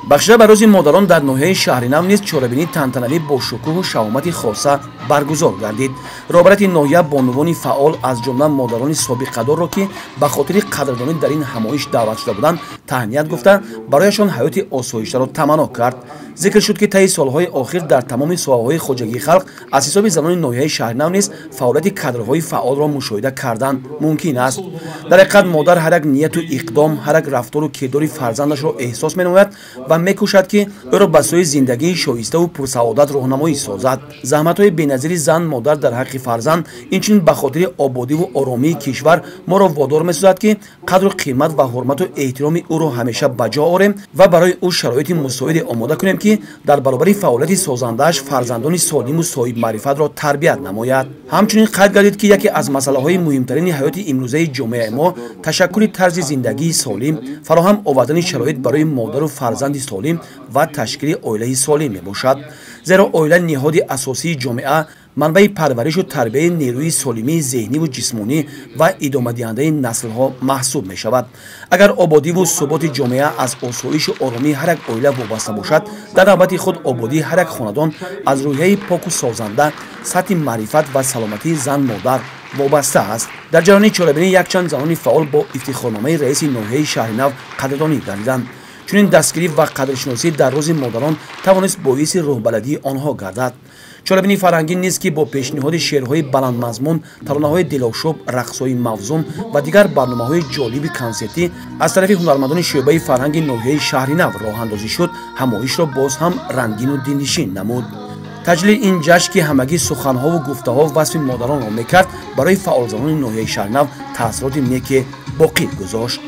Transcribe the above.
Бахшида ба рӯзи модарон дар ноҳияи Шаҳринав низ чорабинии тантанавӣ бо шукӯҳу шаҳомати хоса баргузор гардид. Роҳбарияти ноҳия бонувони фаъол, аз ҷумла модарони собиқадорро, ки ба хотири қадрдонӣ дар ин ҳамоиш даъват шуда буданд, таҳният гуфта, барояшон ҳаёти осоиштаро таманно кард. Зикр шуд, ки таи солҳои охир дар тамоми соҳаҳои хоҷагии халқ аз ҳисоби занони ноҳияи Шаҳринав низ фаъолияти кадрҳои фаъолро мушоҳида кардан мумкин аст. Дар ҳақиқат, модар ҳар як нияту иқдом, ҳар як рафтору кирдори фарзандашро эҳсос менамояд ва мекӯшад, ки ӯро ба сӯи зиндагии шоиставу пурсаодат роҳнамоӣ созад. Заҳматҳои беназири зан модар дар ҳаққи фарзанд, инчунин ба хотири ободиву оромии кишвар моро водор месозад, ки қадру қимат ва ҳурмату эҳтироми ӯро ҳамеша ба ҷо орем ва барои ӯ шароити мусоиде омода кунем, ки дар баробари фаъолияти созандааш фарзандони солиму соҳибмаърифатро тарбият намояд. Ҳамчунин қайд гардид, ки яке аз масъалаҳои муҳимтарини ҳаёти имрӯзаи ҷомеаи мо ташаккули тарзи зиндагии солим, фароҳам овардани шароит барои модару фарзанди солим ва ташкили оилаи солим мебошад. Зеро оила ниҳоди асосии ҷомеа, манбаи парваришу тарбияи нерӯи солимии зеҳниву ҷисмонӣ ва идомадиҳандаи наслҳо маҳсуб мешавад. Агар ободиву суботи ҷомеа аз осоишу оромии ҳар як оила вобаста бошад, дар навбати худ ободии ҳар як хонадон аз рӯҳияи поку созанда, сатҳи маърифат ва саломатии зан модар вобаста аст. Дар ҷараёни чорабинӣ якчанд занони фаъол бо ифтихорномаи раиси ноҳияи Шаҳринав қадрдонӣ гардиданд. Чунин дастгирӣ ва қадршиносӣ дар рӯзи модарон тавонист боиси рӯҳбаладии онҳо гардад. Чорабинии фарҳангӣ низ, ки бо пешниҳоди шеърҳои баландмазмун, таронаҳои дилошӯб, рақсҳои мавзун ва дигар барномаҳои ҷолиби консертӣ аз тарафи ҳунармандони шӯъбаи фарҳанги ноҳияи Шаҳринав роҳандозӣ шуд, ҳамоишро боз ҳам рангину дилнишин намуд. Таҷлили ин ҷашн, ки ҳамагӣ суханҳову гуфтаҳо васфи модаронро мекард, барои фаъолзанони ноҳияи Шаҳринав таъсироти неке боқӣ гузошт.